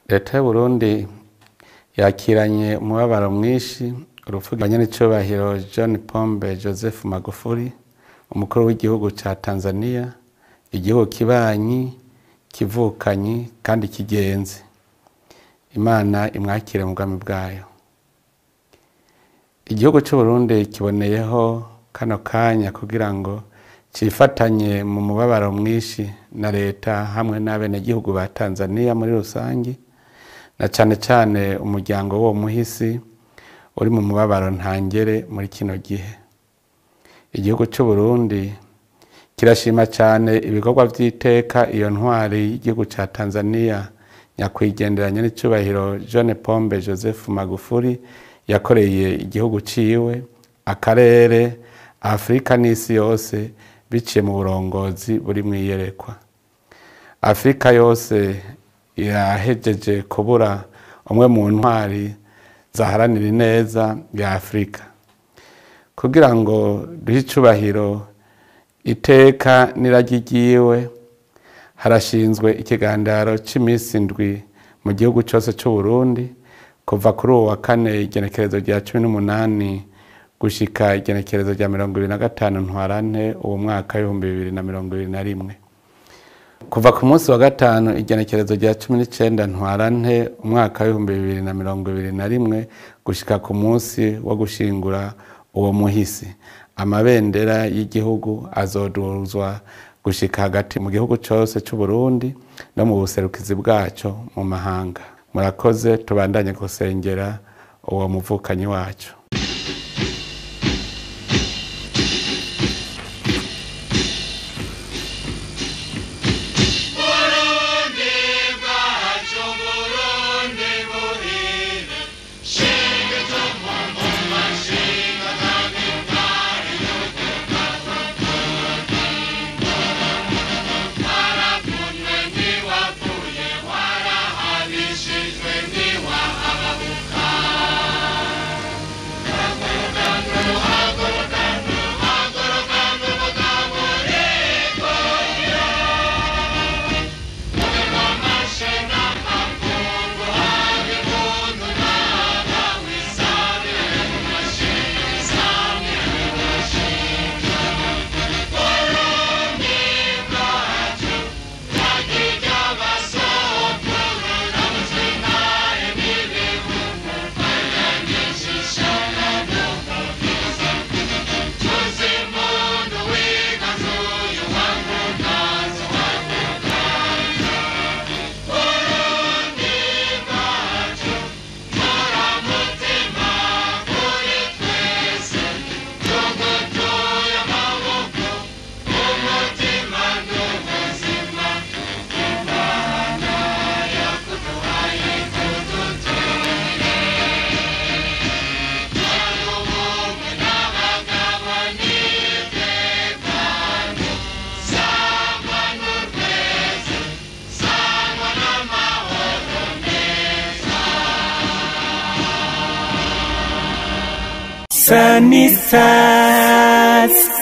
Leta y'Uburundi yakiranye umubabaro mwinshi urupfu rwa nyenicubahiro John Pombe Joseph Magufuli, umukuru w'igihugu ca Tanzania, igihugu kibanyi, kivukanyi kandi kigenzi. Imana imwakire mu bwami bwayo. Igihugu c'Uburundi kiboneyeho kano kanya kugira ngo cifatanye mu mubabaro mwinshi na leta hamwe n'abenegihugu ba Tanzania muri rusangi, na cane cane umuryango w'uwo muhisi uri mu mubabaro ntangere muri kino gihe. Igihugu c'Uburundi kirashima cane ibikorwa vy'iteka iyo ntwari y'igihugu ca Tanzania nyakwigendera nyenicubahiro John Pombe Joseph Magufuli yakoreye igihugu ciwe, akarere, Afrika n'isi yose biciye mu burongozi buri mwiyerekwa. Afrika yose yahejeje kubura umwe mu ntwari zaharanira ineza ya Afrika. Kugira ngo duhe icubahiro iteka n'iragi ryiwe, harashinzwe ikigandaro c'imisi indwi mu gihugu cose c'Uburundi kuva kuri uwo wa kane igenekerezo rya 18 gushika igenekerezo rya 25 ntwarante uwo mwaka 2021. Kuva ku munsi wa gatanu igenekerezo rya 19 ntwarante umwaka 2021 gushika ku munsi wo gushingura uwo muhisi, amabendera y'igihugu azoduzwa gushika hagati mu gihugu cose c'Uburundi no mu buserukizi bwaco mu mahanga. Murakoze, tubandanye gusengera uwo muvukanyi wacu. Sunny sides.